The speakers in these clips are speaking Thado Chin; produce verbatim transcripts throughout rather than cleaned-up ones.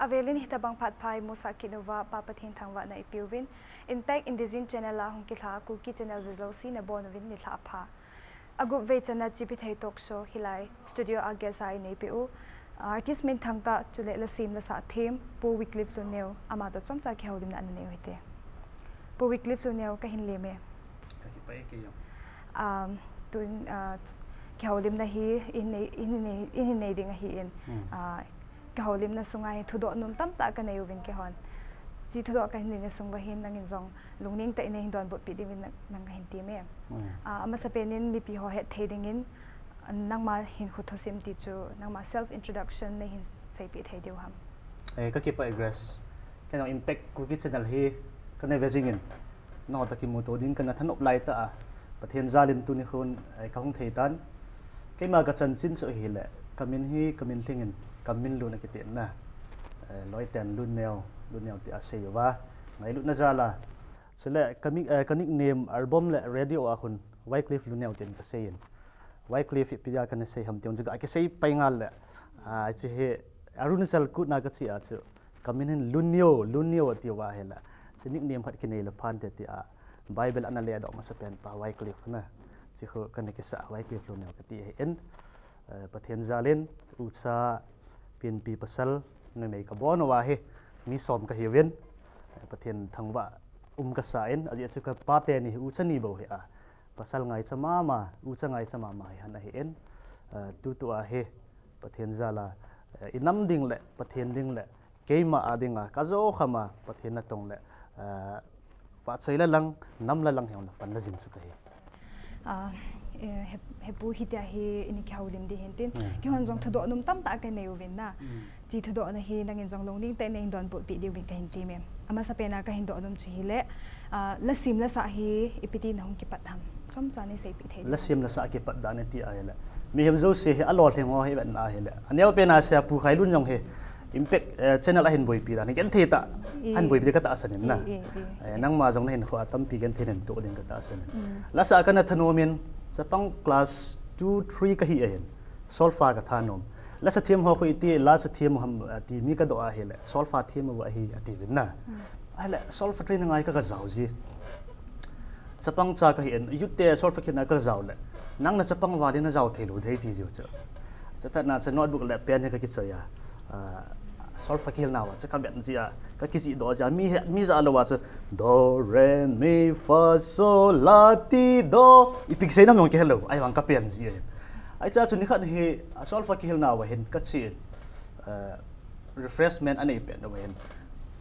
Avelin hitabang phat pha imusah kit uva Pa Pathen thangvahna ipeuvin, Impact Indigenous Channel a hung kilha Kuki Channel viewer jouse nabonchauvin nilhah pha. Agup vei channa Chipi Thei Talk Show hilai studio a guest a ineipeh u, artist minthang tah chule lasem lasah them Pu Wycliffe Luneo, amatoh chomcha kihoulimna nanei u hite. Pu Wycliffe Luneo, kahin lem e. Kakipah e kei jong. Um, tun, uh, kihoulimna hi inei, inei, inei ding ahin. Hmm. Uh, kihoulimna sunga hi thudoh nom tamtah kanei uvin keihon. Hiche thudoh kahin neina sung uva hin nangin jong lungneng tah in neihin donbutpi diuvin nang, nang kahin tem e. Hmm. Uh, amasapen in mipi ho hetthei dingin, nangma hinkho thusim ti chu, nangma self introduction neihin seipeh thei diu ham? Eh, kakipah e Grace. Kei jong Impact Kuki Channel hi kana ve jingin, nangho toh kimuto ding kana thanop laitah a, Pathen jalin tuni hin, eh, kahung thei tan. Keima kachanchin chu ahile, kamin hi kamin lhingin, Kamminlun akiti na. Eh, loiten Luneo, Luneo tia asei uva, ngailutna jal a. Chule ka mi-, eh, ka nickname album le radio a hin Wycliffe Luneo tin kasei in. Wycliffe ipi dia kana sei ham ti jong chu akisei pai ngal le. Ah, hiche hi Arunachal kut na kache a chu, kamin hin Luneo, Luneo atiuva ahile, hiche nickname khat kinei le phante tia Bible ana ledoh masapen pa Wycliffe na. Hiche khu kana kisah, Wycliffe Luneo kati ahin. Eh, Pathen jalin ucha, pinpi pasal, numei kabon uva hi mi som kahiuvin. Eh, Pathen thangvah um kasan, ajeh chu kapa teni hi ucha ni bou hi a, pasal ngaicha mama, ucha ngaicha mama hi ana hin. Eh, tutua hi Pathen jal a, eh, inam ding le Pathen ding le keima a dinga kajo khama Pathen natong le, eh, vahchoi la lang, nam la lang hijongle panla jing chu kahi. Ah, eh, he, he pu, hitia hi ini kihoulim ding hin tin. Hmm. Keihon jong thudoh nom tamtah kanei uvin na. Hmm. Hiche thudohna hi nangin jong lungneng tah in neihin donbutpi diuvin kahin tem e. Amasapen a kahin doh nom chu hile, ah, lasem lasah hi ipi ti nahung kipat ham? Chomcha neiseipeh thei diu ham? Lasem lasah kipat dan iti ahile, mihem jouse hi alolhing ho hi vetna ahile, aneopen a seia Pu Khailun jong hi Impact, eh, Channel ahin boipi dan hi genthei tah, i, ahin boipi ding katahsan in na. I, i, i. Eh, nangma jong nahinkho a tampi genthei nahin toh ding katahsan in. Mm. Lasah kana thanom in, chapang class two, three kahi ahin, solfa kathanom. Lasa them ho khu iti lasa them u ham, eh, ti mi kadoh ahile, solfa them u ahi atiuvin na. Mm. Ahile solfa training a hi ka, kajao ji. Chapang cha kahin, youth te solfa kihilna kajao le, nang na chapang val in najao theilou ding ahi ti jiu chu. Chuphat na chu notebook le pen hi kakichoi a, ah, solfa kihilna uva chu kaben ji a, kakijih doh ji a, mi he, mi jah lou a chu, do, re, mi, fa, so, la, ti, do, ipi kisei nam jong kihelou, ahivang kapen ji ahi. Ahi cha chu nikhat hi, ah, solfa kihilna uva hin kachen, ah, refreshment anei pet uva hin,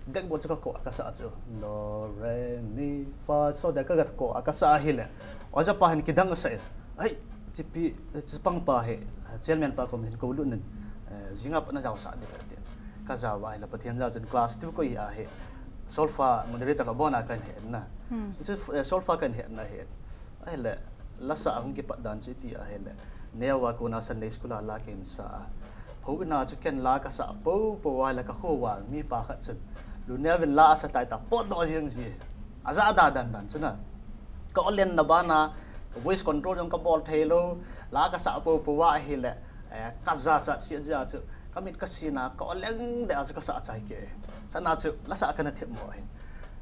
blackboard chu kakoh a kasah chu, do, re, mi, fa, so, tia ka, kakoh a kasah ahile, oja pa hin kidang asah in, ai, hichepi, chapang pa hi, chairman pa kom hin koulut in, eh, jing a pat najaosah ding ahi tin. Kajao uva ahile Pathen jal chun class two koi hi ahi, solfa moderator kabon a kahin he in na. Hmm. Chu, eh, solfa kahin he in ahi. Ahile, lasah ahung kipat dan chu iti ahile, neo a kona Sunday school a la kahin sa a. Houin a chu ken la kasah poupou ahile kakho val mipa khat chun, Luneo vin la asa tai tia potdoh jeng ji. Ajah dan dan chu na. Ka olen na bana, ka voice control jong kabol theilou, la kasah poupou ahile, eh, kajachat seh jeh a chu, kamit kasin a, ka olen deh a chu kasah chai kei. Chana chu, lasah kana themmo ahin.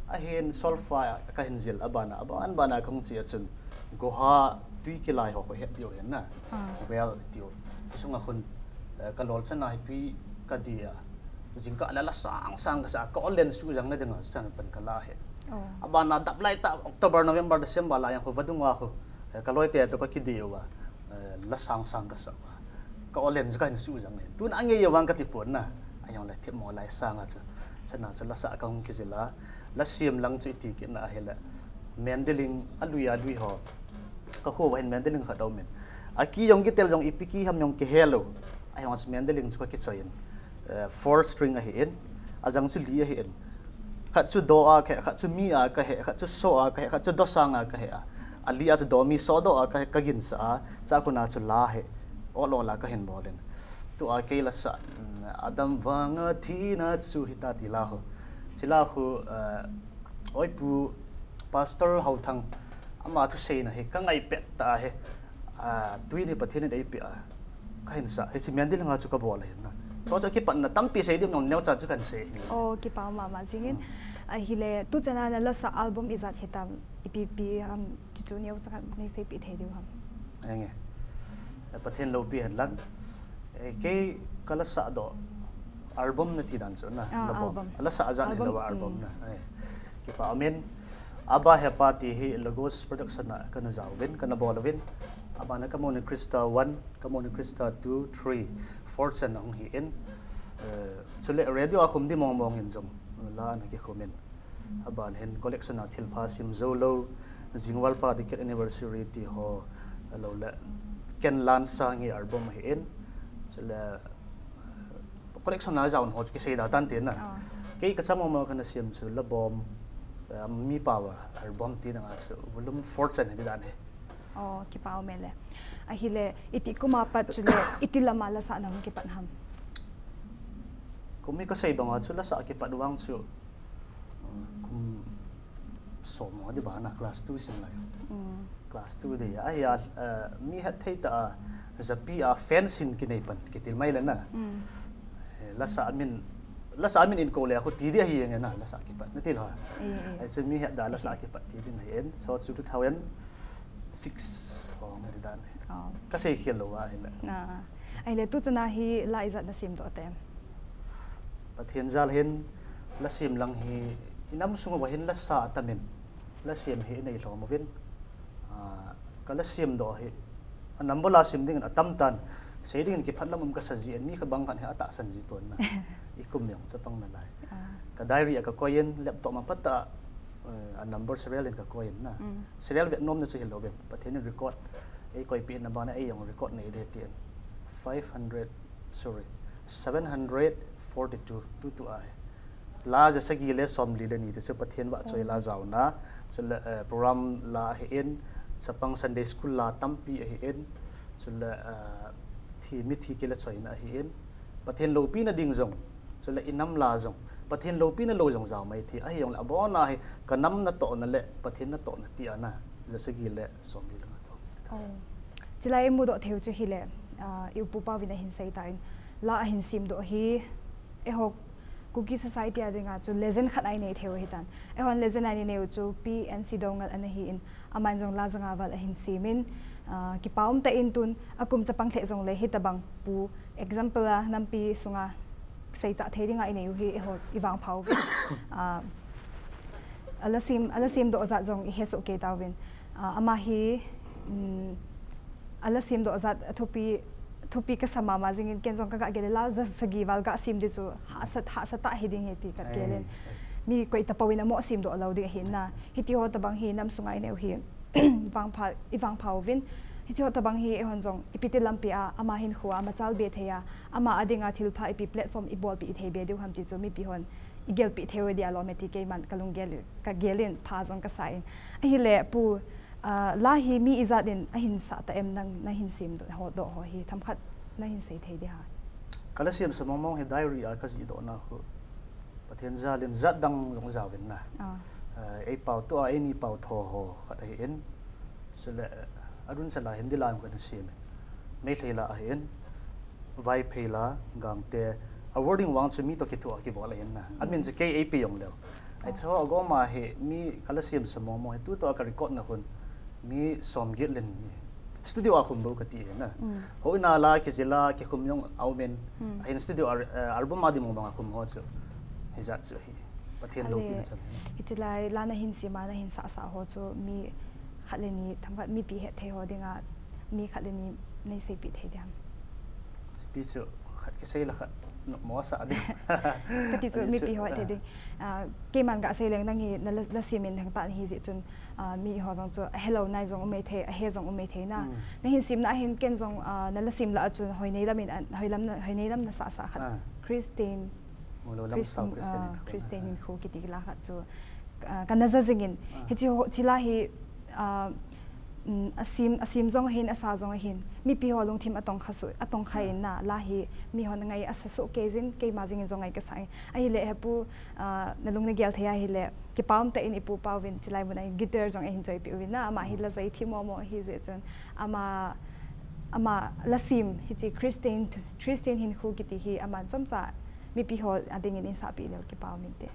Ahin solfa kahin jil a bana, aban bana kahung che a chun, goha tui kilai ho khu het diu ahin na. Ah. Well, tiu. Ti sunga khun, eh, kalol chana hi tui kadi a. Jingkah le la sang sang kasa, ka olen suh jang na dinga, chan pan kala hi. Oh. Abana dap lai tah, October, November, December lai jong khu vadung a khu, eh, kaloite toh kakidei uva, eh, la sang sang kasa uva. Ka olen chu kahin suh jang e. Tun angei uvang kati pon na. Ahijongle themmo lai sang a chu. Chana chu lasah kahung kijil a. Lasem lang chu iti kit na ahile, Mendeling alui alui ho. Kakho uva hin Mendeling khat aum in. Aki jong kitel jong ipi ki ham jong kihelou. Ahivang chu Mendeling chu kakichoi in. Eh, four string ahin. Ajang chu li ahin. Khat chu do a kahe, khat chu mi a kahe, khat chu so a kahe, khat chu do sang a kahe a. Ali a chu do mi so do a kahe, kaginsah a. Chakun a chu la hi. Ol ol a kahin bol in. Tua kei lasah, mm, Adam vanga thina chu hita ti la ho. Chu la ho, eh, Oi Pu, Pastor Haothang, ama thuseina hi kangai pet tah e, ah, tui hi Pathen in eipeh a, kahin sa, hiche Mendeling a chu kabol ahin na. Chuchu kipatna tampi sei ding nong neocha chu kan sei. Oh, kipa mama jingin. Ahile, tu chana na lasa album ijat hitam, ipi ipi ham, chuchu neocha kan nei seipi thei diu ham. Enge. Pathen loupi hen lang. Eh, kei ka lasa doh album na ti dan chu na. Ah, Labo. Album. Lasa ajat ni Album, lo album mm. Na. Eh. Kipa amen. Aba Hepa ti hi Logos Production na kana jauvin, kana bol uvin. Aba na Ka Mona Krista one, Ka Mona Krista two, three, four chan hung hi in. Eh, chule radio a khum di mong mong in jong. La na kikhum in. Aban hin collection a thilpha sim jou lou, Jingvalpa Decade Anniversary ti ho, lou le, Ken Lan Sang hi album hi in, chule, collection a jaun ho kisei da tan tin na. Ah. Kei ka chamo mo kana sim chu Labom, eh, Mi Power album ti na nga chu volume four chan hi dan hi. Oh, kipa mele. Ahile, iti kuma pat chule, iti lama lasa na hung kipat ham. Kum hi ka sei banga chu lasa kipat vang chu, uh, kum som ho di ba na class two sim lai. Mm. Class two di. Ai ya, uh, mi hat thei ta a, japi a fans hin kinei pan, kitil mai le na. Mm. Eh, lasa min, lasa min in ko le khu ti di ahi nge na, lasa kipat. Na til ha. Eh, eh. Ai chu mi hat da lasa kipat ti di na hi en. So chu two thousand six ho nge di dan. Oh. Ka sei khel lou a hi le. Na. Ahile, tu chana hi la ijat na sim doh tem. Pathen jal hin la sim lang hi inam sung uva hin lasa atamin la sim hi inei lhom uvin. Ah, ka la sim doh hi a number la sim dingin atam tan. Sei dingin kiphat lam um ka sa ji en mi kha bang khan hi atahsan ji pon na. I kum jong chapang na lai. Ah. Ka diary a ka koi in laptop ma pat a, eh, a number serial in ka koi in na. Mm. Serial vet nom na chu hi lo vet. Pathen in record. Ei koi pi na ba na ei jong record nei de ti en. Five hundred, sorry. Seven hundred forty-two, tu tu ai. La ja sagi le som li le ni chu Pathen vahchoi la jauna. Chule, eh, program la hi in, chapang Sunday school la tampi ahi in. Chule, eh, thi mi thi kila choina ahi in. Pathen loupina ding jong. Chule inam la jong. Pathen loupina lou jong jao mai thi. Ahi jong le abona hi ka nam natohna le Pathen natohna ti ana. Ja sagi le som li le nga to. Oh. Chilai mudoh theu chu hile, ah, i upu pa vin ahin sei ta in, la ahin sim doh hi, eiho Kuki society a dinga chu legend khat ai nei theu hi tan. Eihon legend ai nei u chu Pi N C Doungel ana hi in, aman jong la janga val ahin sim in, ah, kipa um ta in tun, akum chapang lheh jong le hi tabang pu, example a nampi sunga sei cha thei dinga i nei u hi eiho i vangpha u. Ah, ala sim, ala sim doh jat jong i he soh kei tauvin. Ah, ama hi, um, ala sim doh jat a thupi, thupi ka sa mama jingin ken jong ka ga gel la ja sagi val ga sim di chu hahsa, hahsa ta hi ding hi ti ka gel in. Mi koi ta pawin amo sim doh lo ding hi na. Hiti ho tabang hi nam sunga i neu hi vangpha, i vangpha uvin. Hiti ho tabang hi eihon jong ipi ti lampi a, ama hin khu a, ama chal be thei a, ama a dinga thilpha ipi platform i bolpi i thei be diu ham ti chu mipi hon i gelpi theu dia lo me ti keiman ka lunggel, ka gel in pha jong ka sa in. Ahile pu, ah, la hi mi ijat in ahin sa ta em nang, na hin sim doh ho, doh ho hi themkhat na hin sei thei di ha. Ka la sim sa mong mong hi diary a ka ji doh na khu. Pathen jal in jat dang jong jao vin na. Ah. Eh, ei pau to a, ei ni pau tho ho khat ahi in. Chule, eh, Arunachal a Hindi la jong ka na sim in. Meitei la ahi in. Vaiphei la, Gangte, a wording vang chu mi to kithu a kibol ahi in na. Amin chu kei ei pi jong leu. Ai chu agoma hi mi ka la sim sa mong mong hi tu to a ka record na hun mi som get len ni. Studio a khum bou ka ti hi na. Ho ina la kijil a kikhum jong a um in. Ahin studio a, eh, album a di mong mong a khum ho chu. Hijat chu hi. Pathen loupina chan hi. Hiti lai la na hin sim a na hin sa sa ho chu mi khat le ni themkhat mipi het thei ho dinga mi khat le ni nei seipi thei diam. Pi chu khat kisei la khat mo sa di. Ka ti chu mipi ho het thei ding. Ah, keiman ka sei leng nang hi na la, la sim in thang ta hi ji chun, ah, mi ho jong chu a hello nai jong um mai thei, a he jong um mai thei na. Na hin sim na hin ken jong, ah, na la sim la chun hoi nei lam in, hoi lam na, hoi nei lam na sa sa khat. Christine Christian in khu kiti la khat chu, ah, ka na ja jing in. Hichi ho, chi la hi, ah, mm, a sim, a sim jong ahin, a sa jong ahin. Mipi ho lungthim a tong kha su, a tong kha in na, la hi mi hon ngai a sa su kei jin, keima jing in jong ngai ka sa in. Ahile he pu, ah, na lung na gel thei ahile, kipa um ta in i pu pa uvin, chi lai mun a guitar jong ahin choi pi uvin na, ama hi la jai thi mo mo hi je chun, ama ama lasim hiche Christian, Christian hinkho kiti hi ama chomcha mipi ho adingin insahpi leu kipah um inte.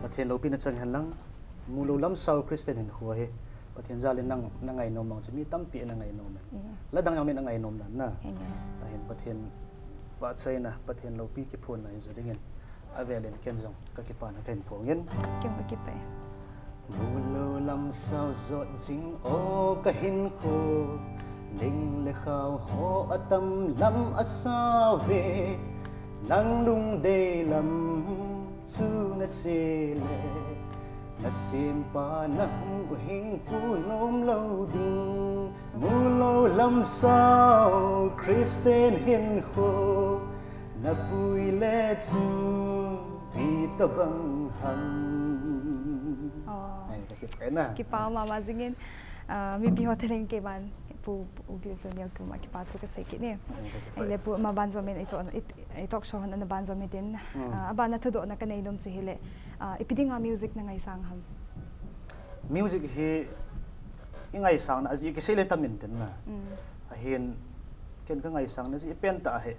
Pathen loupina chang hen lang, mulou lamsao Christian hinkho hi Pathen jal in nang, na ngainom mang chu mi tampi na ngainom e. Ladang jong mi na ngainom nan na. Ahin Pathen vahchoina, Pathen loupi kiphonna hi ja dingin avelin ken jong kakipana kahin phong in. Ken kakipah e. Mulou lamsao jot jing o kahinkho, ling le khao ho atam lam asao ve, nang lungdei lam chu nache le, nasempa nahuhhing pu nom lou ding. Mulou lamsao Christian hinkho, napui le chu ipi tobang ham. Ai, kakipah e na. Kipah mama jingin, ah, mipi ho thaleng keiman Pu U Giltun neo koma kipathu kasei kit e. Ai, kakipah e. Ahile Pu, maban jom in i talk, i, i talk show hon ana ban jom hitin, ah, abana thudohna kanei nom chu hile, ah, ipi dinga music nangaisang ham? Music hi ingaisangna ajeh kisei le tam in tin na. Ahin ken kangaisangna jeh pen tah hi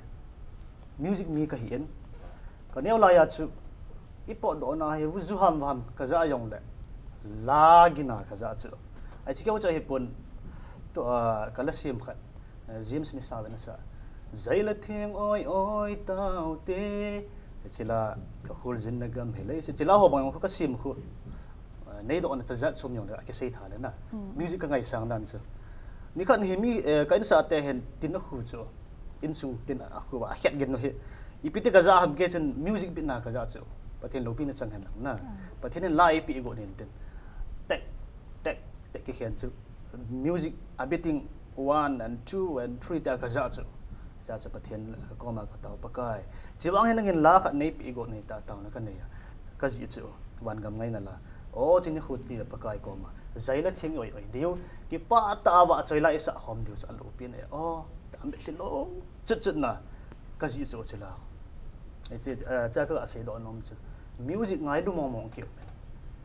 music mi kahi in, kaneo laiya chu ipotdohna hi vuju ham vaham kajah jongle, la gina kajah chu. Hiche keu chu ahipon, tua, ah, kala sem khat, eh, James Misao in asa, Jai la theng oi oi taote, hiche la, Ka khuljinna gam hi lei, hiche la ho bang jong khu kasem khu, eh, neidohna cha jat chom jongle akisei tha le na. Music kangaisang dan chu, nikhat hi mi, eh, ka insahte hin tin akhu chu, insung tin akhu a akhet gin u hi, ipi ti kajah ham kei chun music bitna kajah chu, Pathen loupina chang hen lang na. Pathen in la eipeh got in tin, tek tek tek kikhen chu, music a beating one and two and three tia kajah chu, hijeh chun Pathen koma katao, Pakai, hiche vang hi nangin la khat neipeh got nei tah taona kanei a, kajih chu vangam ngaina la, o, hiche nikho tile Pakai koma jai la theng oi oi diu, kipah tah a vahchoi la isah khom diu chu aloupina e, o, ta mitlhi lou chut chut na, kajih chu hiche la. Hiche, eh, hiche a kaseidoh nom chu, music ngailu mong mong keu,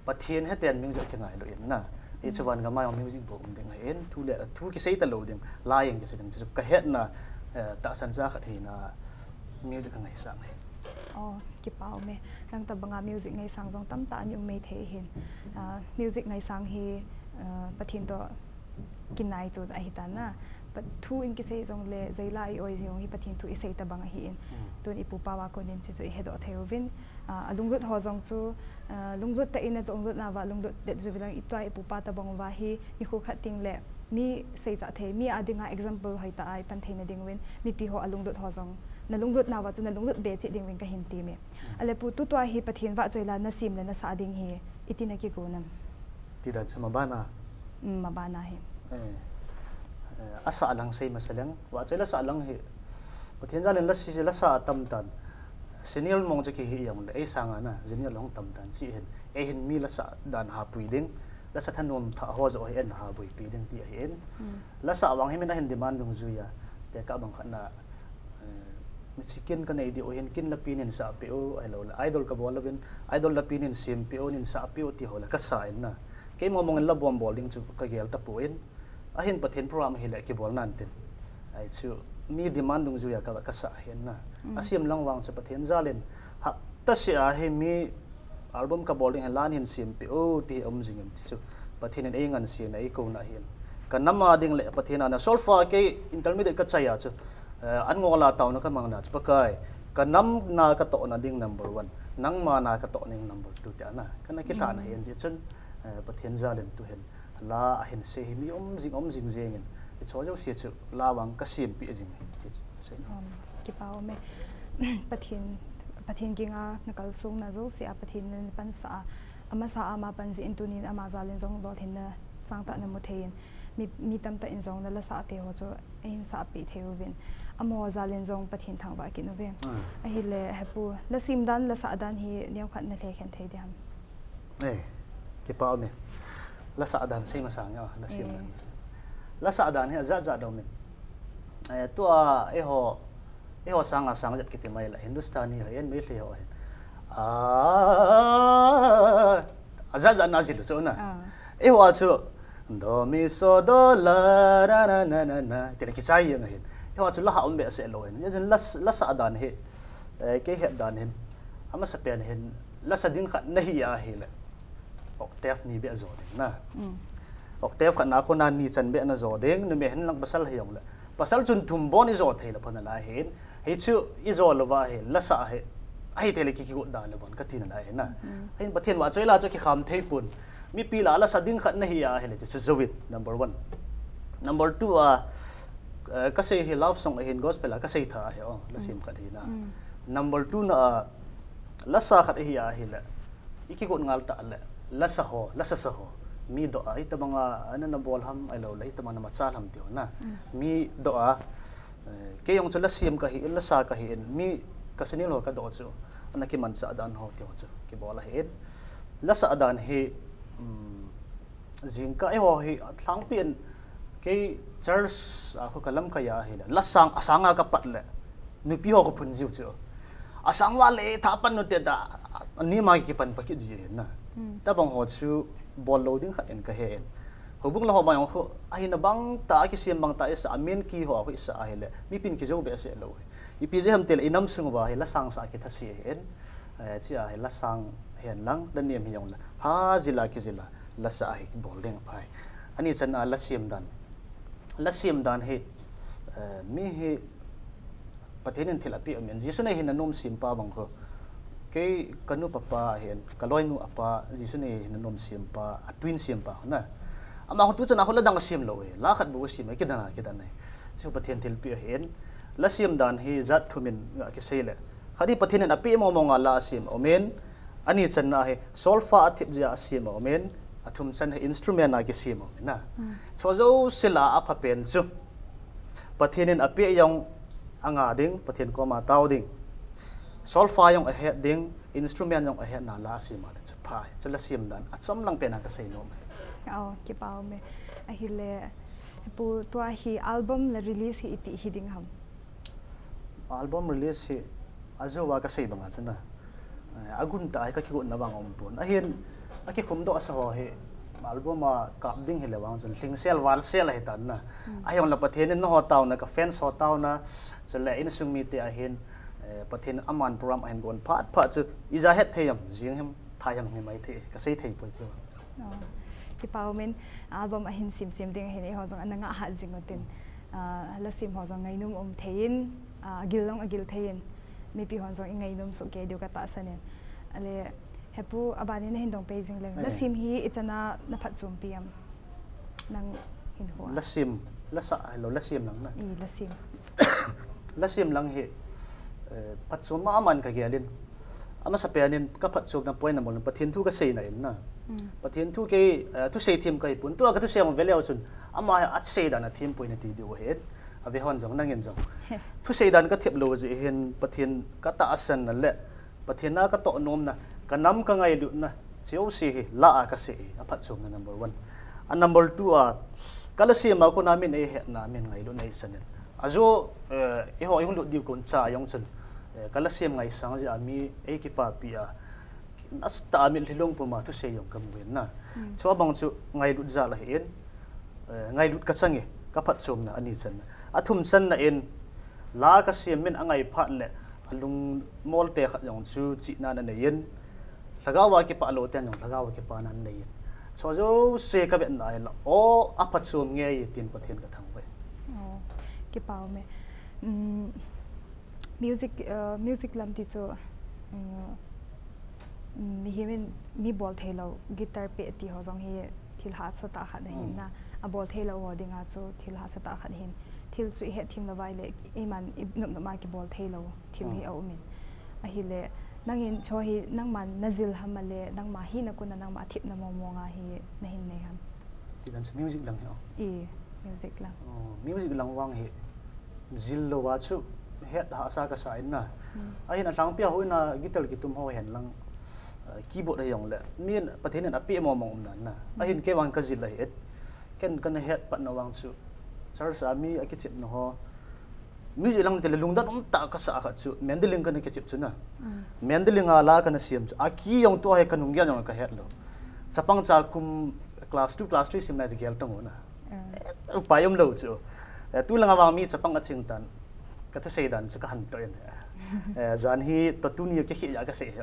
Pathen heten music kingailu in na. Hichu vangam a jong music bou um ding ahin, thu le, thu kisei talou ding, la jeng kisei ding, chu kahetna, eh, tahsan cha khat hina, music kangaisang ahi. O, kipah um e. Nang tobanga music ngaisang jong tamtah ana um maithei ahin. Ah, music ngaisang hi, ah, Pathen toh kinaito ahitan na. Thu in kisei jongle, jai la i-oi jing jong hi Pathen thu isei tobang ahin. Tun ipupa uva konin chuchu ihedoh thei uvin. Ah, alunglut ho jong chu, ah, lunglut tah in alunglut nauva lunglut det jiuvin lang, itua ipupa tobang uva hi nikho khat tengle mi seichat thei, mi a dinga example hoitah a ipan theina dinguvin, mipi ho alunglut ho jong nalunglut nauva chu nalunglut be cheh dinguvin kahin temme. Ahile Pu, tutua hi Pathen vahchoi la nasem le nasah ding hi iti nakigon am? Tidan chu mabana. Mabana hi, eh, asah lang sei masa leng, vahchoi la sah lang hi Pathen jal in lasi, lasa atam tan. Senior mong chu kihi jongle, eisanga na junior hung tam tan, chuhin eihin mi lasah dan hapui ding, lasa thanom thah ho joh hi eina habuipi ding ti ahin. Lasah vang hi min ahin demand dungjuiya, tekah bang khat na, eh, mithi kin kanei diu hin kin lapi nin sahpeh u, ahiloule idol kabol louvin, idol lapi nin sempeh u, nin sahpeh u ti ho le kasa in na. Kei mong mong in la bom bol ding chu kagel tapon, ahin Pathen program ahile kibol nan tin, ahi chu mi demand dungjuiya ka, kasah ahin na. Asem lang vang chu Pathen jal in hapta seh a hi mi album kabol ding hi la nin sempeh u ti hi um jingin, chuchu Pathen in eingansena eikouna ahin. Kanam a ding le Pathen a na, solfa kei intermediate kachai a chu, eh, an ngol a taona kamangna chu, Pakai, kanam na katohna ding number one, nangma na katohna ding number two tia na kana kilhahna ahin, jeh chun, eh, Pathen jal in tuhin la ahin sei hi mi um jing, um jing jengin, hicheho jouse chu la vang kasempeh jing hi ti chu sei. Kipah um e. Pathen, Pathen kinga nakalsonna jouse a Pathen in napansah a, amasa a ama pan jeh in tunin ama jal in jong lolhinna sangtah namu thei in, mi, mi tamtah in jong nalasah te ho chu eihin sahpeh thei uvin, amaho jal in jong Pathen thangvah kit uve. Ahile He Pu, lasem dan, lasah dan hi neokhat nalhekhen thei ding ham? Eh, kipah um e. Lasah dan sei masang e, lasem dan. Lasah dan hi ajat jat dom in. Eh, tua eiho, eiho sanga sang jep kiti mai la, Hindustani ho hin, Meitei ho hin, ajat jat na jil chu na. Eiho a chu Do mi so do la na na na na na. Tile kichai jeng ahin. Eiho chu la ha um behseh lou ahin. Hijeh chun la, la sah dan hi, eh, kei het dan hin, amasapen hin, la sa ding khat nahi ahile, octave ni beh jo ding na. Octave khat na kona ni chan beh na jo ding, numei hen lang pasal hijongle. Pasal chun thum bon ijo thei le pha nalai hin. Hichu ijo louva hi, la sa hi, ahi thei le ki, kigot da le bon kati nalai hin na. Hin Pathen vahchoi la chu kikham thei pon. Mipi la la sa ding khat nahi ahile, chu jouvin, number one. Number two a, eh, kasei hi love song ahin, gospel a kasei tha ahi, o, la sem khat hi na. Number two na a, la sa khat ahi ahile, i kigot ngal tah le, la sa ho, la sa sa ho. Mi doh a, itobang a, ana na bol ham, ahilou le, itobang na machal ham tiu na. Mi doh a, eh, kei jong chu la sem kahi in, la sa kahi in, mi ka sinil ho ka doh chu, ana kimanchah dan ho tiu chu, kibol ahi in. La sa dan hi, um, jingkah eiho hi, alhangpi in, kei church a khu ka lamkai ahile, la sang, asang a ka pat le, nupi ho ka phun jiu chu. Asang uva le, tha pan u te ta, ani ma kipan pa kit ji hin na. Tabang ho chu, bol lou ding khat in ka he in. Houbung la ho bang jong khu, ahina bang ta, kisem bang ta, isa, amen ki ho, khu isa ahile, mipin kijou behseh lou. Ipi jeh ham tile, inam sung uva hi, la sang sa kitha se hin. Eh, chia hi la sang hen lang, la nem hijongle. Ha jila kijila, la sa hi bol ding phai. Ani chan a la sem dan. La sem dan hi, eh, mi hi Pathen in thil apeh um in. Jesu nei hin anom sem pa bang khu. Kei ka nu papa hin, ka loinu apa, Jesu nei hin anom sem pa, a twin sem pa khu na. Ama khu tu chan a khu la dang asem lou e. La khat bou asem e, kidan a, kidan e. Chu Pathen thilpeh ahin. La sem dan hi jat thum in nga kisei le. Khat hi Pathen in apeh mong mong a la asem a um in, ani channa hi solfa athip jeh a asem a um in, athum chan hi instrument a kisem a um in na. Chu jouse la apha pen chu Pathen in apeh jong anga ding, Pathen koma tao ding. Solfa jong ahet ding, instrument jong ahet na la asem a le chu pha. Chu la sem dan achom lang pen a kasei nom e. Oh, kipa um e. Ahile, Pu, tua hi album la release hi iti hi ding ham? Album release hi ajou a kasei banga chu na. Eh, agun ta hi ka kigot na bang um pon. Ahin, akikhum doh sa ho hi, album a kap ding hile vang chun, lhingsel, valsel ahi tan na. Ahijongle Pathen in na ho taona, ka fans ho taona, chule insung mite ahin, eh, Pathen aman program ahin gon phat phat chu, ija het thei jam, jing him, thai jam hi mai thei, kasei thei poi chu. Oh, kipa um in, album ahin sem sem ding ahin, eiho jong ana ngah hat jing utin. Ah, la sem ho jong ngainom um thei in, ah, agil jong agil thei in, mipi hon jong ingainom soh kei diu katahsan in. Ale, Hepu, aban in nahin dong pei jing leng. La sem hi ichan a na phatchompi am? Nang hin ho a. La sem, la sa, hello, la sem lang na. I, la sem. La sem lang hi, eh, phatchom ma aman ka gel in. Amasapen in ka phatchomna point a mol in Pathen thu kasei na in na. Pathen thu kei, eh, thusei them kahi pon. Tua ka thusei mong veleu chun. Ama asei dan a them poi nati diu ahi. Ave hon jong nangin jong. Thusei dan ka thep lou jeh hin Pathen ka tahsan na le. Pathen a ka toh nom na. Ka nam ka ngailutna. Jouse hi la a kasei hi. Aphatchomna number one. A number two a. Ka la sem a kona min eihet na, min ngailutna eisan in. Ajo, eh, eiho ihung lut diu kon cha jong chun. Eh, ka la sem ngaisang jeh a mi eikipapi a. Nasa tah a mitlhi long puma thusei jong kamu in na. Chua bang chu ngailut jal ahi in, eh, ngailut kachang e, ka phatchomna ani channa. Athum channa in, la kasem min angai phat le, alungmol te khat jong chu chihna nanei in, lhagao a kipah lou ten jong lhagao a kipana nanei in. Chua jouse kavetna ahile, o, aphatchom nge tin Pathen kathangvah e. Oh, kipa um e. Um, music, uh, music lam ti chu, um, mihem in mi bol thei lou, guitar peh ti ho jong hi thil hahsa tah khat ahin na. Abol thei lou ho dinga chu thil hahsa tah khat ahin. Thil chu ihet them lou vai le, eiman inop nop a kibol thei lou thil hi aum in. Ahile, nangin chu hi nangman najil ham ale, nangma hina kon a nangma thepna mong mong a hi nahin nei ham? Ti dan chu music lang hi o. I, music lang. Oh, music lang vang hi. Jil lou a chu het hahsa kasa in na. Ahin alhangpi a houin a guitar kitum ho hen lang, eh, keyboard hijongle. Min Pathen in apeh mong mong um nan na. Ahin kei vang kajil ahi et. Ken kana het patna vang chu. Church a mi akichepna ho. Music lang tile lungdon um tah kasa khat chu. Mandolin kana kichep chu na. Mandolin a la kana sem chu. Akey jong tua hi kanung gel jong kahet lou. Chapang cha kum class two, class three sim lai chu gel tong u na. Upai um lou chu. Eh, tu langa vang mi chapang a ching tan. Ka thusei dan chu ka han to in. Eh, jan hi to tuni ki khi ya ka sei he.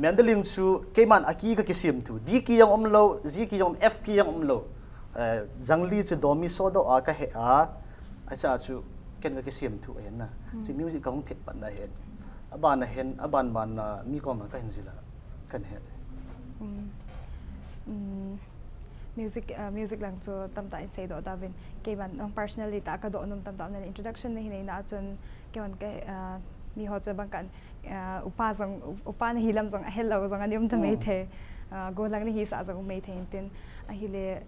Mandolin chu keiman a key ka kisem thu. D key jong um lou, G key jong um, F key jong um lou. Eh, jangli chu do mi so do a ka he a. Acha chu ken ka kisem thu ahin na. Chu music ka hung thip pan na hin. Aban a hin, aban ban na mi kom ka hin jil a. Kan he. Music, music lang chu tamtah in sei doh ta vin. Keiman personally ta ka doh nom tamtah na introduction na hi nei na chun keiman ka mi ho chu bang kan upa jong, upa na hi lam jong a hello jong ani um ta mai the. Golang ni hi sa jong um mai the tin ahile,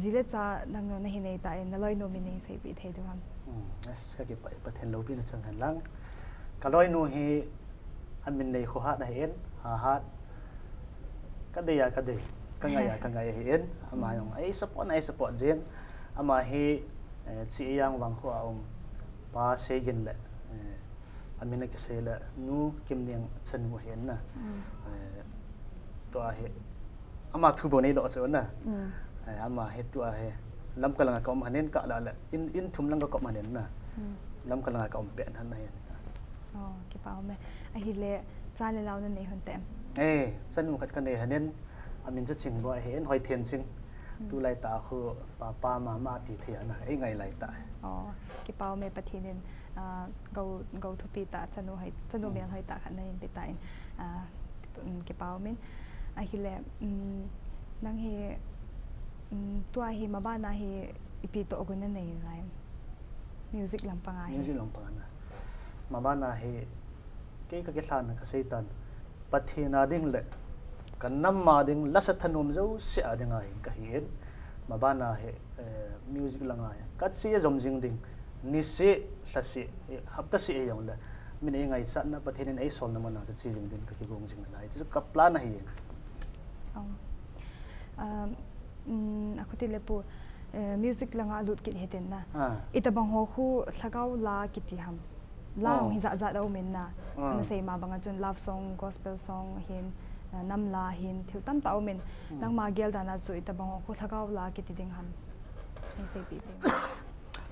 ji le cha nang no na hi nei ta in na loi nom in nei sei pi thei diu ham. Yes, ka kipa Pathen loupina chang hen lang. Ka loi nu hi a min nei kho hat na hin, ha hat. Ka dei a ka dei, ka ngai a ka ngai hin. Ama jong ei support na ei support jing. Ama hi, eh, chi yang vang kho a um. Pa Seigin le, eh, a min a kisei le Nu Kimniang chanu hin na. Eh, tua hi ama thu bou nei doh chu na. Eh, ama hi tua hi Lamka langa ka um hanin ka la le in, in thum langa ka um hanin na. Lamka langa ka um pen han na hin. Oh, kipa um e. Ahile cha le lau na nei hon tem? Eh, chanu khat ka nei hanin a min chu Chingboi hin, Hoithenching. Tulai ta khu papa mama ti thei ana ei ngai lai ta. Oh, kipa um e, Pathen in, ah, go, go thupi ta chanu hoi, chanu mel hoi ta khat na hin pe ta in, ah, kipa um in. Ahile, nang hi, tua hi mabana hi ipi toh gun na nei lai? Music lampang a hi. Music lampang a na. Mabana hi kei ka kilhan ka sei tan. Pathen a ding le ka nam a ding, lasa thanom jouse a ding a hin ka hi in. Mabana hi, eh, music langa hi ka che jom jing ding. Ni seh, lha seh, eh, hapta seh hi jong le min ei ngaichat na, Pathen in ei sol na mun a chu che jing ding ka kigong jing na lai. Chu ka plan a hi in. Um, a khuti le pu, eh, music langa lut kit hi tin na. Ita bang ho khu lhagao la kiti ham. La hong hi jat jat a um in na. Na sei ma banga chun love song, gospel song hin, eh, nam la hin, thil tamtah a um in. Nangma gel dan a chu ita bang ho khu lhagao la kiti ding ham. Nei sei pi ding.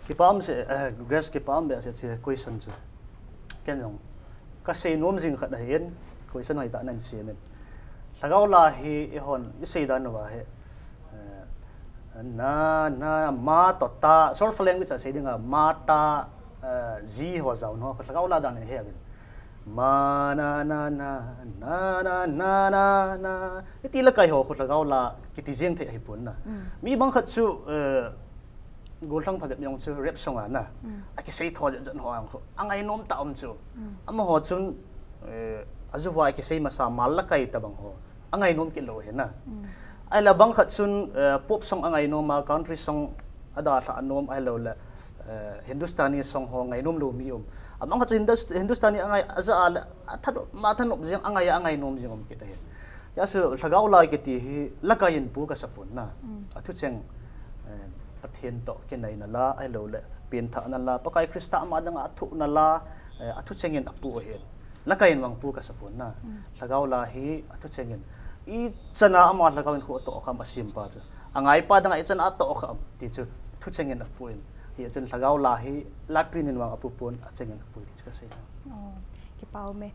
Kipa um se, eh, Grace, kipa um be se che question chu. Ken jong ka sei nom jing khat a hin, question hoi ta nan sei min. Lhagao la hi i hon i sei dan uva hi. Eh, na, na, ma to ta, solfa language a sei ding a, ma ta, eh, ji ho jao no, lhagao la dan he a bin. Ma na na na na na na na. Iti la kai ho khu lhagao la kiti jeng thei ahi pon na. Mi bang khat chu, eh, Gollhang Phabep jong chu rap song a na. A kisei tho jet jet ho ang khu. A ngainom ta um chu. Amaho chun, eh, a ju va kisei masa mal la kai ta bang ho. A ngainom kit lou hi na. Ahile bang khat chun, eh, pop song a ngainom a, country song a dalha a nom ahilou le, eh, Hindustani song ho ngainom lou mi um. A bang khat chu Hindus-, Hindustani a ngai a ja a le, a thanop, ma thanop jing a ngai a, a ngainom jing um kit ahi. Hijeh a chu lhagao la kiti hi lakai in pu ka sa pon na. A thucheng, eh, Pathen toh kinaina la, ahilou le, pengthahna la, Pakai Christa ama dang a thohna la, eh, a thucheng in a pu ahi. Lakai in vang pu ka sa pon na. Lhagao la hi a thucheng in. I chan a ama lhagao in khu a toh kha am a sem pa chu. A ngai pa dang a i chan a toh kha am ti chu thucheng in a pu in. Hi a chun lhagao la hi la trin in vang a pu pon a cheng in a pu ti chu ka sei. Oh, kipa um e.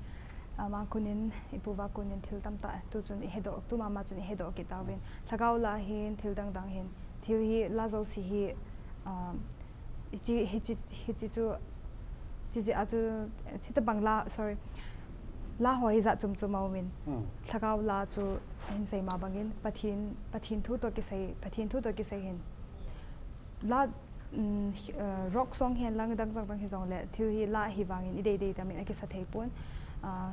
Ama kun in, i pu va kun in thil tamtah tu chun i he doh, tu mama chun i he doh kit tauvin. Lhagao la hin, thil dang dang hin. Thil hi la jouse hi, ah, Hichi, hichi, hichi chu, hichi a chu, hitabang la, sorry. La ho hi jat chom chom a um in. Lhagao la chu hin sei ma bangin, Pathen, Pathen thu toh kisei, Pathen thu toh kisei hin. La, eh, rock song hihen lang dang jang dang hi jong le, thil hi la hi vangin i dei dei ta min a kisa thei pon. Ah,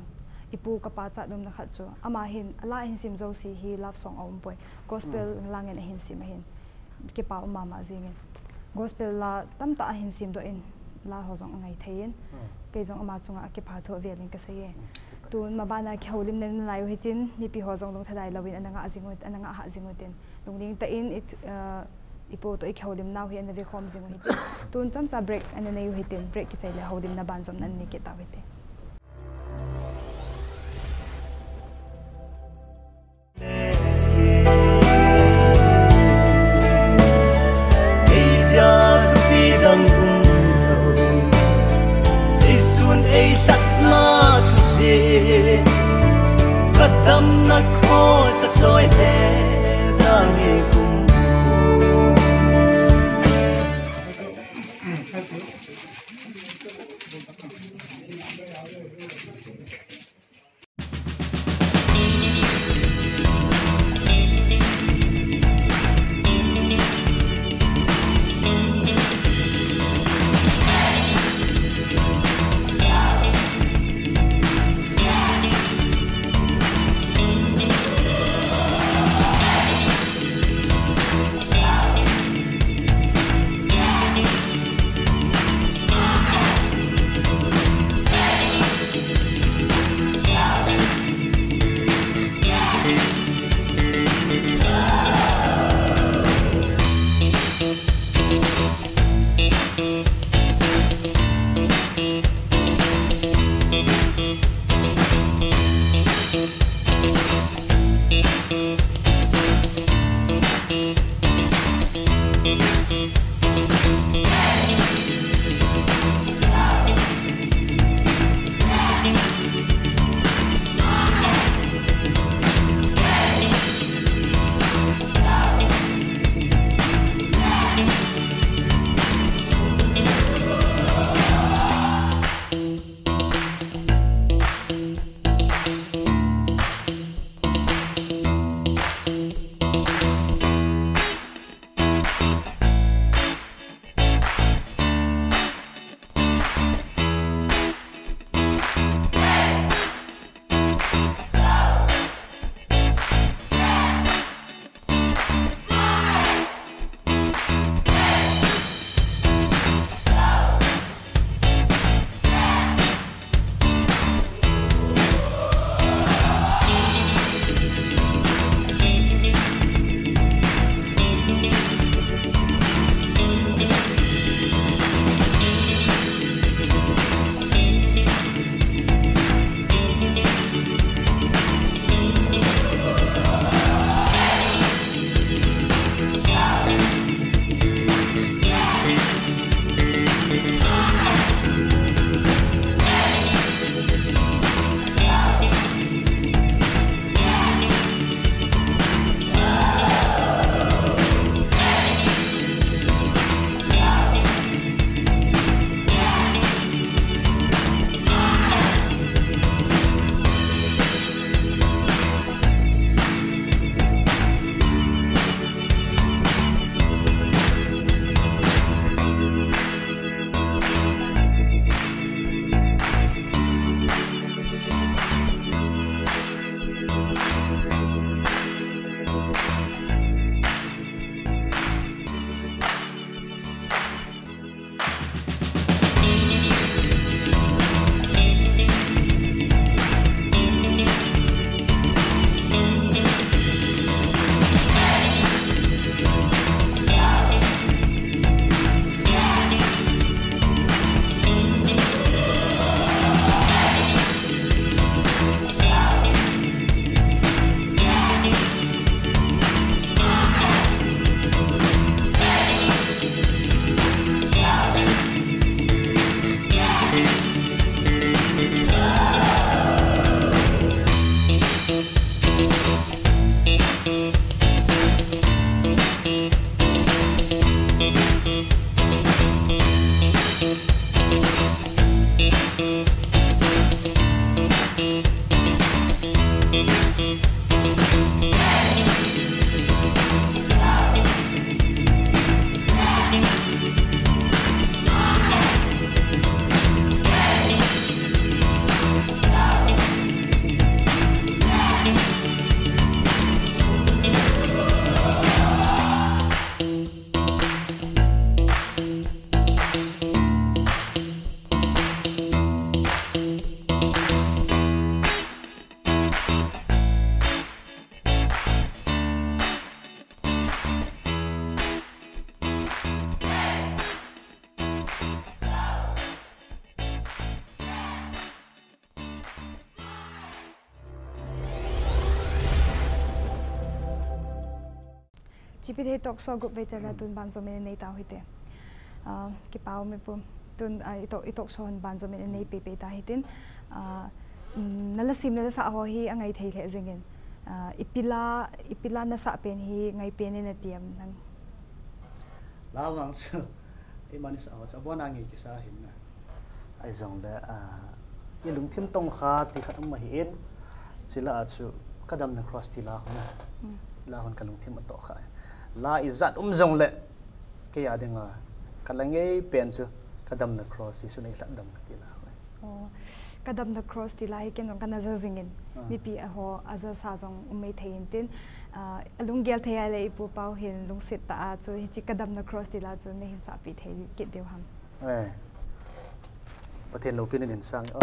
i pu ka pa chat nom na khat chu. Ama hin, la hin sim jouse hi love song a um poi. Gospel lang in a hin sim a hin. Kipa um mama jing in. Gospel la tamtah a hin sim doh in, la ho jong a ngai thei in. Kei jong ama chunga a kipa thu a vel in ka sei e. Tun mabana kihoulimna nei u hitin, mipi ho jong lungthim lou in ana ngah jing u, ana ngah ha jing u tin. Lungding tah in i, eh, i pu toh i kihoulimna u hi ana ve khom jing u hitin. Tun chomcha break ana nei u hitin, break kichai le houlimna banjom na nei kit tau hitin. Tamna cross a choi te tangi kum. Chipi thei talk show gup vei chan a tun banjo min nei tau hite. Ah, kipa um e pu. Tun, ah, i talk, i talk show hin banjo min nei pei pei ta hitin. Ah, Na la sim na la sah ho hi a ngai thei lheh jingin, ipi la, ipi la na sah pen hi ngai pen in na ti em nang? La vang chu eimani sah ho chu abon a ngai kisa hin na. Ahi jongle i lungthim tong kha ti khat um ahi in, chule a chu Ka Damna Cross ti la hon, la hon ka lungthim a toh kha. La ijat um jongle kei a dinga ka la ngei pen chu Ka Damna Cross, Jesu nei lhatdamna ti la hon. Ka Damna Cross ti la hi ken jong kana ja jingin, mipi a ho a ja sa jong um mai thei in tin, a lunggel thei a le i pu pau hin lungset tah a chu hiche Ka Damna Cross ti la chu na hin sahpi thei kit diu ham? Pathen loupina in sang o.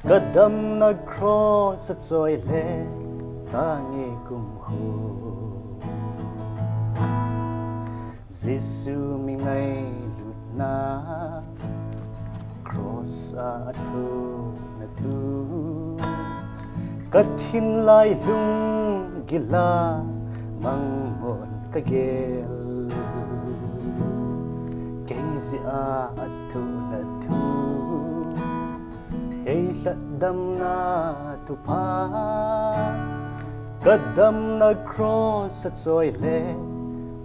Ka damna cross a choi le tange kumkhu, Jesu mi ngailutna cross a athuna thu, ka thinlai lunggil a mangmon ka gel. Kei jeh a athuna thu, ei lhatdamna thupha, ka damna cross a choi le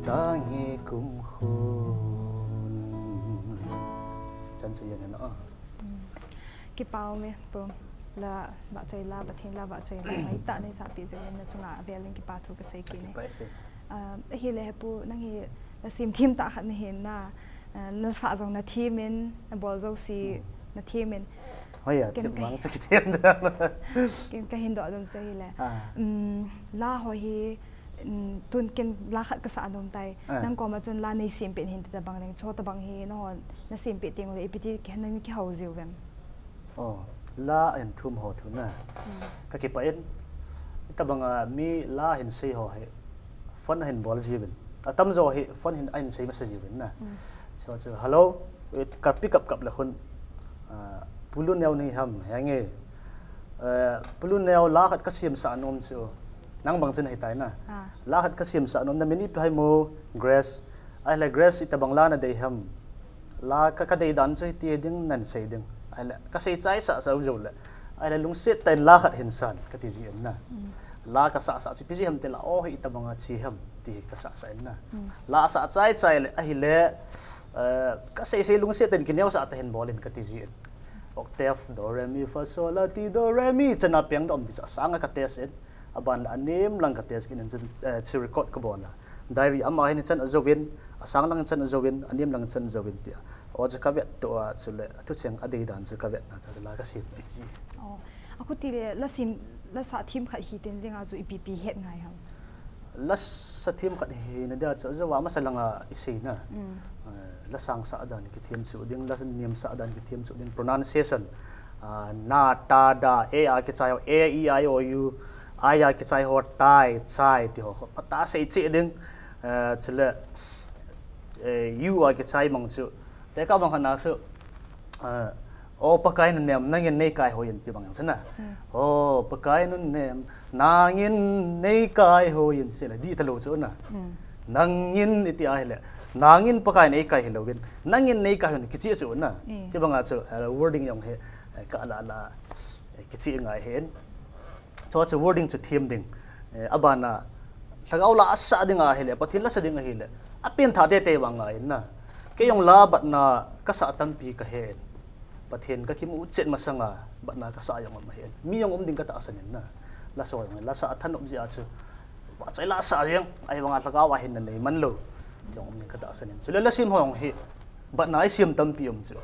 tange kumkhun. Chan chu yen a. Kipa um e pu, la vahchoi la, Pathen la vahchoi la, ngaitah nei sahpi jeh in na chunga avel in kipa thu kasei kit e. Ahile he pu, nang hi la sim them tah khat na hin na, na sah jong na them in, na bol jouse na them in. Ken kahin doh dum chu hile, la ho hi tun ken la khat kasah nom tai. Nang koma chun la nei sempeh hin ti tabang leng, chutobang hi nahon na sempeh teng ule ipi ti nang kihou jiu vem? La ahin thum ho thu na, kakipah in. Hitabang a mi la ahin sei ho hi phone ahin bol jiuvin, atamjo hi phone hin ahin sei masa jiuvin na. Chu chu hello, ka pick up kap le khun, Pu Luneo nahi ham? Henge, Pu Luneo, la khat kasemsah nom chu. Nang bang chun ahitai na. La khat kasemsah nom, na min ipi ham? Grace. Ahile Grace, itabang la nadei ham? La ka, kadei dan chu hiti ding, nan sei ding. Ahile kasei chaisah sah joule, ahile lungset tah in la khat hin san kati jin na. La kasah sah chu ipi jeh ham tile, o hi itabang a che ham ti hi kasah sah in na. La asah chaichai le ahile, kasei sei lungset tah in kineosah tah in bol in kati jin. Octave, do, re, mi, fa, sol, la, ti, do, re, mi, chan a peng dom ti chu asang a ka test in. Aban le anem lang ka test in, chu record kabol a. Diary ama hin chan ajouvin, asang lang chan ajouvin, anem lang chan ajouvin tia. O chu kavet toh a chule athucheng adeidan chu kavet na chu la kasem kit ji. Akhuti le la sim, la sah them khat hi ten dinga chu ipi ipi het ngai ham? La sah them khat hina dia chu ajou a masa langa isei na. La sang sah dan kithem chu ding, la nem sah dan kithem chu ding, pronunciation, na, ta, da, e a kichai ho, e, i, o, u, i a kichai ho, tai, chai ti ho, ho phatah a sei cheh ding. Chule u a kichai mang chu, tekah bang khat na chu, O Pakai nunem, nangin neikai hoi in ti bang jeng chu na. O Pakai nunem, nangin neikai hoi in, sei le dih talou chu na. Nangin iti ahile, nangin Pakai in eikai hilouvin, nangin neikai hoi in kicheh chu na. Ti banga chu wording jong hi ka la la kicheh ngai hin. Chu chu wording chu them ding. Abana lhagao la asah ding ahile, Pathen la sa ding ahile, apen tha teitei vang ngai in na. Kei jong la batna kasah tampi kahen. Pathen kakimu chet masanga batna kasah jong um ahin, mi jong um ding katahsan in na. La sah jong, la sah athanop jeh a chu, vahchoi la sah jeng, ahivanga lhagao a hinna nei man lou jong um ding katahsan in. Chule la sim ho jong hi batna isem tampi um chu.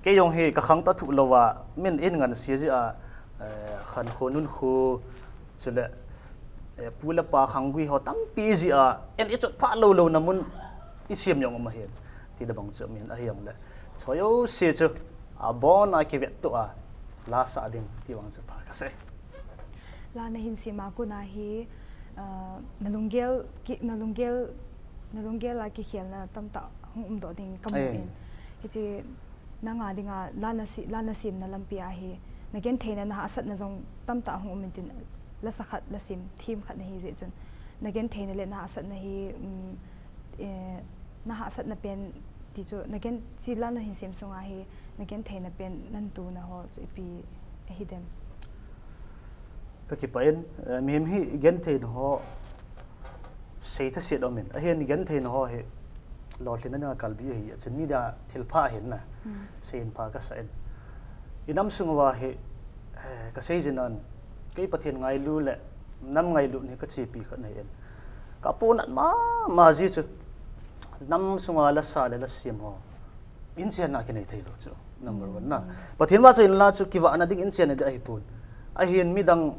Kei jong hi kakhang ta thuh louva, min in nganse jeh a, khankho nunkho, chule pu le pa khanggui ho tampi jeh a, in ichot phah lou louna mun isem jong um ahin, ti tabang chu min ahijongle, choi jouse chu abon a kivet toh a la sah ding ti vang chu pha kasei. La nahin sem a kona hi, nalunggel, nalunggel, nalunggel a kikhelna tamtah hung umdoh ding kamu in. Hiche nanga dinga la nase, la nasemna lampi a hi nagentheina, nahahsatna jong tamtah hung um intin, la sa khat la sem them khat nahi jeh chun, nagentheina le nahahsatna hi, nahahsatna pen Ti chu na gen chi la na hin sem sunga hi na gen theina pen nan tuna ho chu ipi ahi dem. Ka kipah in, eh, mihem hi gen theina ho sei tha siat um in. Ahin gen theina ho hi lolhinna dinga kalbi ahi, a chun ni da thil pha ahin na. Hmm. Sei in pha ka sa in. I nam sung uva hi, eh, ka sei jin an, kei Pathen ngailu le nam ngailu ni ka chepi khat nei in. Ka punat ma, ma ji chu. Nam sunga la sa le la siam ho. Inchen na kinei thei lo chu. Number one na. Hmm. Pathen vahchoi in la chu kivahna ding inchen na ding ahi pon. Ahin midang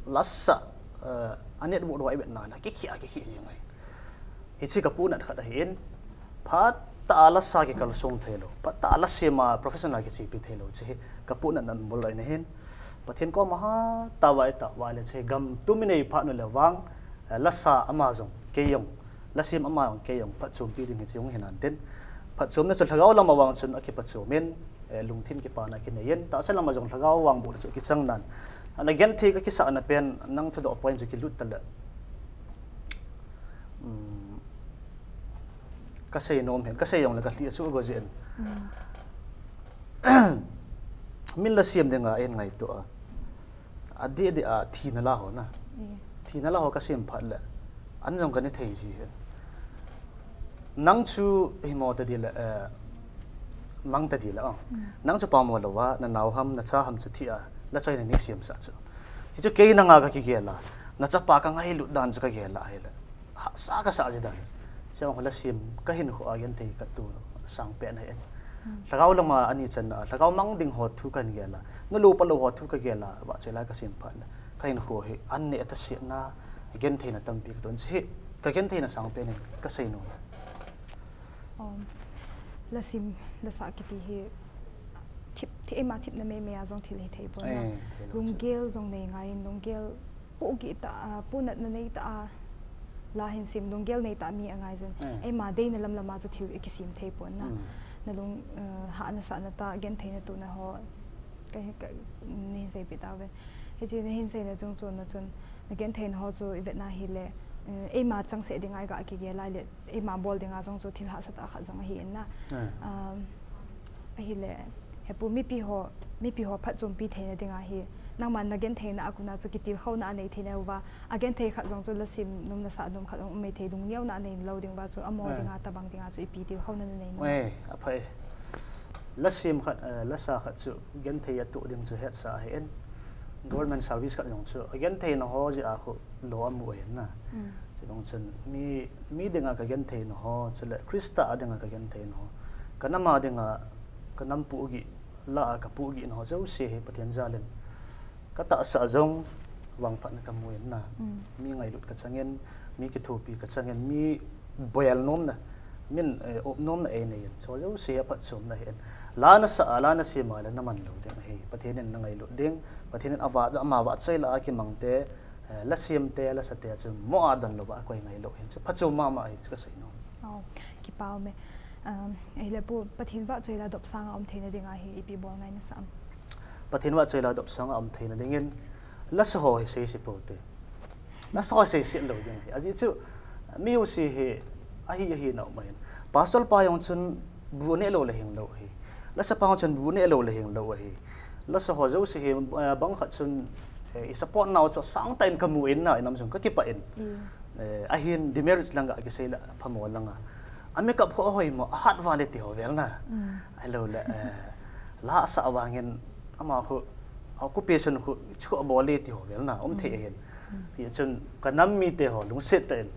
la sa, eh, a network uva i vet na la, kikhia, kikhia jing ahi. Hichi ka punat khat ahin. Phat ta la sa kikal sung thei lo. Phat ta la siam a professional kichepi thei lo. Chi hi ka punat nan bol lai na hin. Pathen koma ha ta vai ta vai le chi gam tum i nei phat nu le vang, eh, la sa ama jong, kei jong, la siam ama jong, kei jong, phatchompi ding hi chi jong hin an tin. Phatchomna chu lhagao lama vang chun a kipatchom in, eh, lungthim kipana kinei in, tahsa lama jong lhagao vang bol chu kichang nan. Ana gen thei ka kisa na pen, nang thudoh point chu kilut ta le. Um, ka sei nom hen, ka sei jong le ka hli a chu go jin. Mm. Min la siam dinga en ngaito a. A di di a thina la ho na. Eh. Thina la ho ka siam phat le. An jong ka ni thei ji hen. Nang chu hi mo ta di le, eh, mang ta di le, oh. Mm. Nang chu pa mo lo va, na nau ham, na cha ham chu thi a, la choi na ni siam sa chu. Ti chu kei nanga ka kigel a, na chapa ka ngailut dan chu ka gel a hi le. Ha, sa ka sa ji dan. Siam ho la siam ka hin ho a gen thei ka tu sang pen ahi. Hmm. Lhagao lama ani chan a, lhagao mang ding ho thu kan gel a. Nu lo pa lo ho thu ka gel a, vahchoi la ka siam phat le. Ka hin ho hi an ne ta siat na, gen thei na tampi ka tun si. Ka gen thei na sang pen in ka sei nom. Um, la sim, la sa kiti hi thip, thi eima thipna mei mei a jong thil hi thei pon na. Eh, thei lo chu. Lunggel jong nei ngai in, lunggel pohgih ta, ah, punatna nei ta a, la hin sim lunggel nei ta mi a ngai jin. Eh. Eima deina lam lama chu thil i kisim thei pon na. Mm. Na lung, eh, hahna sahna ta, gen theina tuna ho, ka, ka, ni hin seipi ta ve. Hichi na hin seina chung chun na chun, na gen theina ho chu i vet na hi le, eh, eima chang seh ding a i ga kigel lai le, eima bol dinga jong chu thil hahsa ta khat jong ahi in na. Ah. Um, ahi le, hepu mipi ho, mipi ho phatchompi theina dinga hi, nangman na gen theina a kona chu kitilkhouna a nei thei nau va, a gen thei khat jong chu la sim nom la sa nom khat jong um mai thei, lungneuna a nei lo ding va chu, amaho dinga tabang dinga chu ipi tilkhouna na nei nom. Eh, a phai. La sim khat, eh, la sa khat chu gen thei a tu ding chu hetsa ahi in. Government service khat jong chu, a gen theina ho ji a khu lo a mu ahi na. Mm. Chubang chun mi, mi dinga ka gen theina ho, chule Krista a dinga ka gen theina ho. Ka nam a dinga, ka nam pohgih, la a ka pohgih na ho jouse hi Pathen jal in. Ka tahsa jong vangphatna ka mu in na. Mm. Mi ngailut ka chang in, mi kithopi ka chang in, mi boil nom na, min, eh, op nom na ei nei in. Chu jouse hi a phatchomna ahi in. La na sa a, la na siam a le na man lo ding ahi. Pathen in na ngailut ding, Pathen in a va, ama vahchoi la a kimang te, Eh, la siam te, la sa te chu mo a don lo va a koi ngai lo hin chu phatchom mama ahi chu ka sei nom. Oh, kipa um e. Um, ahile pu, Pathen vahchoi la dop sanga um theina dinga hi ipi bol ngai na sa am? Pathen vahchoi la dop sanga um theina dingin la sa ho hi sei se pou te. La sa ho sei se lo ding ahi. Ajeh chu mi u si hi ahi, ahi na um ahin. Pastor pa jong chun bu ne lo le hing lo ahi. La sa pa jong chun bu ne lo le hing lo ahi. La sa ho jouse hi, eh, bang khat chun, eh, i support nau chu sang tah in ka mu in na, i nam sung ka kipah in. Mm. Eh, ahin demerits lang a kisei la phamo lang a. A makeup ho hoi mo, a hat vale ti ho vel na. Mm. Ahilou le, eh, la sa vangin ama khu, a occupation khu, chu a bol le ti ho vel na, um thei ahin. Mm. Hi chun ka nam mite ho, lungset tah in.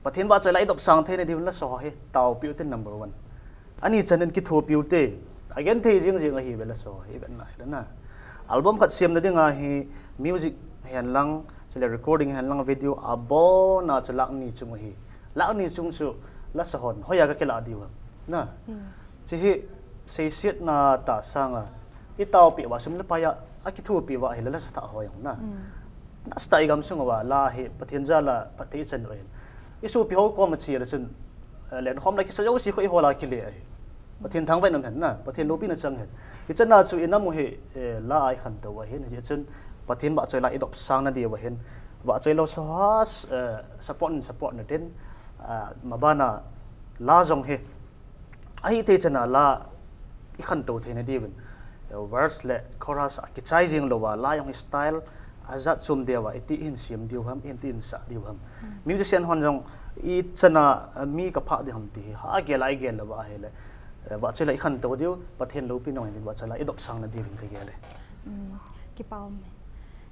Pathen vahchoi la i dop sang theina diu la sa ho hi, taopi u te number one. Ani chan in kithopi u te, a gen thei jing jing ahi ve la sa ho hi, ven na hi na. Album khat siam na dinga hi, music hen lang, chule recording hen lang, video a bon a chu lakh ni chung ahi. Lakh ni chung chu la sa hon, hoiya ka kila diu ham. Na. Hmm. Chi hi, seisiatna tah sanga, i taopi va sum le pai a, a kithopi va hi la la sa ta ho jong na. Hmm. Na sa ta i gam sung va la hi, Pathen jal a, Pathen i chan u ahin. I sopi ho koma chi la chun, eh, len khom la kisa jouse khu i ho la kile ahi. Pathen thangvah in um hen na, Pathen loupina chang hen. Hiche na chu i nam u hi, eh, la a i khantou u ahin, hichun Pathen vahchoi la i dop sang na diu ahin. Vahchoi lo sa ho, eh, support in support na tin, ah, maban a la jong hi, Ahithei chana la i khantou theina diuvin, eh, verse le chorus a kichai jing louva, la jong hi style a jat chom diuva, iti hin siam diu ham, iti hin sah diu ham. Musician hon jong i chana, eh, mi ka phah ding ham ti hi, ha gel a i gel louva ahile, eh, vahchoi la i khantou diu, Pathen loupina jong in vahchoi la i dopsang na diuvin ka gel e. Kipa um.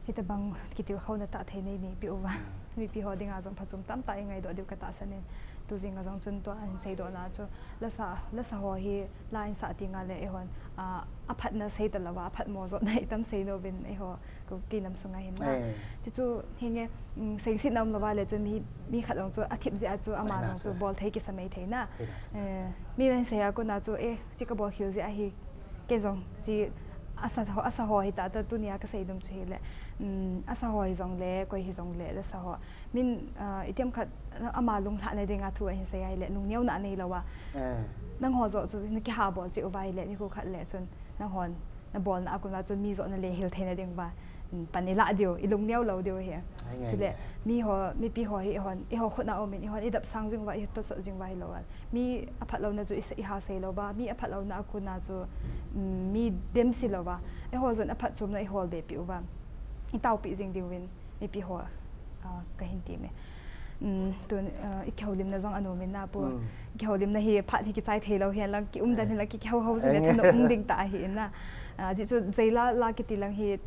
Hitabang kitilkhouna tah thei nei neipi uva. Mipi ho dinga jong phachom tamtah i ngaidoh diu ka tahsan in. Tu jing a jong chun tua ahin seidoh na chu lasa, lasa ho hi la in sa ti nga le eihon, a, aphatna sei talouva, aphat mo jotna itam sei nouvin eiho Kuki nam sunga hin na. Chuchu hinge, mm, seisetna um louva le chu mi, mi khat jong chu athip jeh a chu ama jong chu bol thei kisa mai thei na. Eh, mi na hin sei a kona chu, eh, chi ka bol khel jeh a hi Kei jong, chi, asa ho, asa ho hi tata tunia ka sei dum chu hile. Um, asa ho hi jong le, koi hi jong le, asa ho. Min, uh, itiam khat, ama lunglhahna dinga thu ahin sei ahile, lungneuna nei louva. Nangho joh chu, na kiha bol cheh uva hile, nikho khat le chun, nanghon, na bolna a kona chun mi joh na le hil theina ding uva. Pan i lah diu, i lungneo lou diu hi. Chule, mi ho, mipi ho hi, ihon, iho khut na um in, ihon, i dapsang jing uva, i tosot jing uva hilou a. Mi aphat louna chu i ha sei lou uva, mi aphat louna a kona chu, mm, mi demsi lou uva. Eiho jong aphat chomna i hol be pi uva. I taopi jing diuvin, mipi ho, ah, ka hin ti me. Um, tun, uh, i kihoulimna jong anom in na pu. I kihoulimna hi phat hi kichai thei lou hi lang, ki umdan hi lang, ki, kihou hou jing le thanom ding tah ahi in na. Uh, ji chu jei la, la kiti lang hi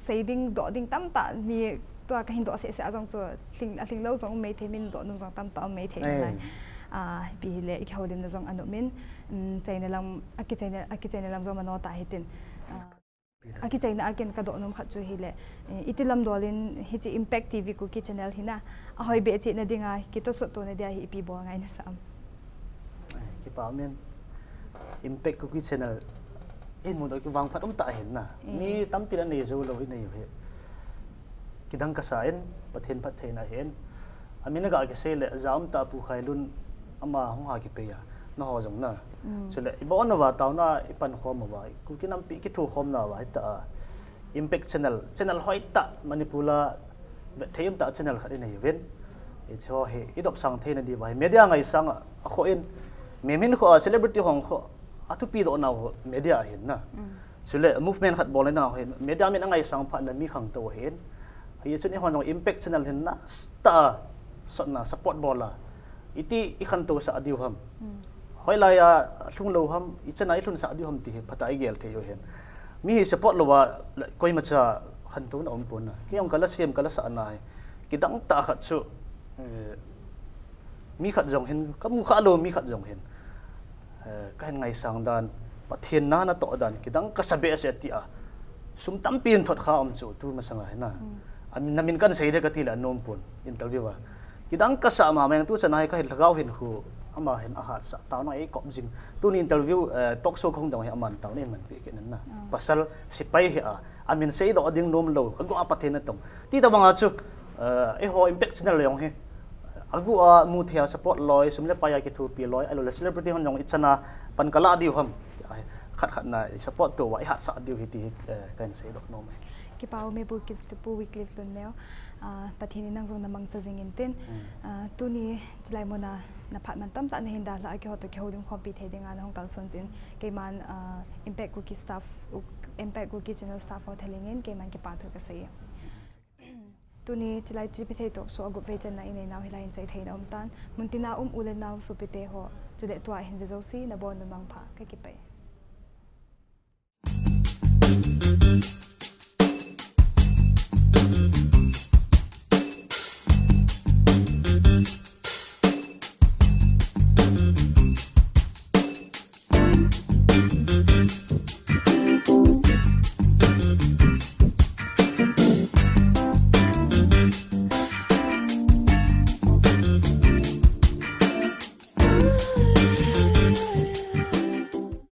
sei ding, doh ding tamtah mi tua ka hin doh seh seh a jong chu hling, ahling lou jong um mai thei min doh nom jong tamtah um mai thei lai. Uh, pi hile i kihoulimna jong anom in, um, chaina lam, a kichaina, a kichaina lam jong mano tah hitin. Uh, A kichaina a ken ka doh nom khat chu hile, eh, iti lam dol in hiche Impact T V Kuki channel hi na, a hoi be cheh na dinga, kitosot to na dia hi ipi bol ngai na sa am. Eh, kipa um in. Impact Kuki channel, in mu doh kivang phat um tah hin na. Mi tampi la nei jou lou i nei u hi. Kidang ka sa in, Pathen phattheina hin. Amin a ga kisei le, ja um tah Pu Khailun ama hung ha kipei a, na ho jong na. Chule, i bon uva taona, i pan khom uva, Kuki nampi kithu khom na uva, hita a. Impact channel, channel hoi tah, Manipur a, vet thei um tah channel khat i nei uvin. I cho hi, i dopsang theina diuva hi, media ngaisang a, a kho in, mi min kho a, celebrity hong kho, a thupi doh nau media hin na. Chule, movement khat bol na hi, media min a ngaisang phat le mi khangtou hin. Hichun eihon jong Impact channel hin na, star, sotna, support bol a. Iti i khantou sah diu ham. Hoilai a lhung lou ham, i chana i lhun sah diu ham ti hi, phatah a i gel thei u hin. Mi hi support louva, koima cha khantouna um pon na. Kei jong ka la sem, ka la sah na hi. Kidang tah khat chu, eh, mi khat jong hin, ka mu kha lou mi khat jong hin. Eh, ka hin ngaisang dan, Pathen na na toh dan, kidang ka sa behseh tia. Sum tampi in thot kha um chu, tu masanga hin na. Amin, na min kan sei de ka ti le anom pon, interview a. Kidang ka sa mama jeng tu chana hi ka hin lhagao hin khu, ama hin a hatsah, taona ei kop jing. Tuni interview, eh, talk show ka hung dong hi aman taona in man pi kit na. Pasal sepai hi a, amin sei doh ding nom lou, agu a Pathen na tong. Ti tabang a chu, eh, eiho Impact channel jong hi. Agu a mu thei a support loi, sum le pai a kithupi loi, ahilou le celebrity hon jong i chana pan ka la diu ham. Khat khat na i support to uva, i hatsah diu hi ti hi, eh, ka hin sei doh nom e. Kipa um e Pu Wycliffe, Pu Wycliffe Lunmeo, ah, Pathen in nang jong na mangcha jing in tin. Ah, tuni chilai mun a na phat man tamtah na hin dalha a keiho toh kihoulim khompi thei dinga na hung kalson jin. Keiman, ah, Impact Kuki staff, u-, Impact Kuki channel staff ho thalheng in keiman kipa thu ka sei e. Tuni chilai Chipithei talk show a gup vei channa i nei nau hilai in chai thei na um tan. Muntina um u le nau sopite ho, chule tua hin ve jouse na bon un mangpha, ka kipah e.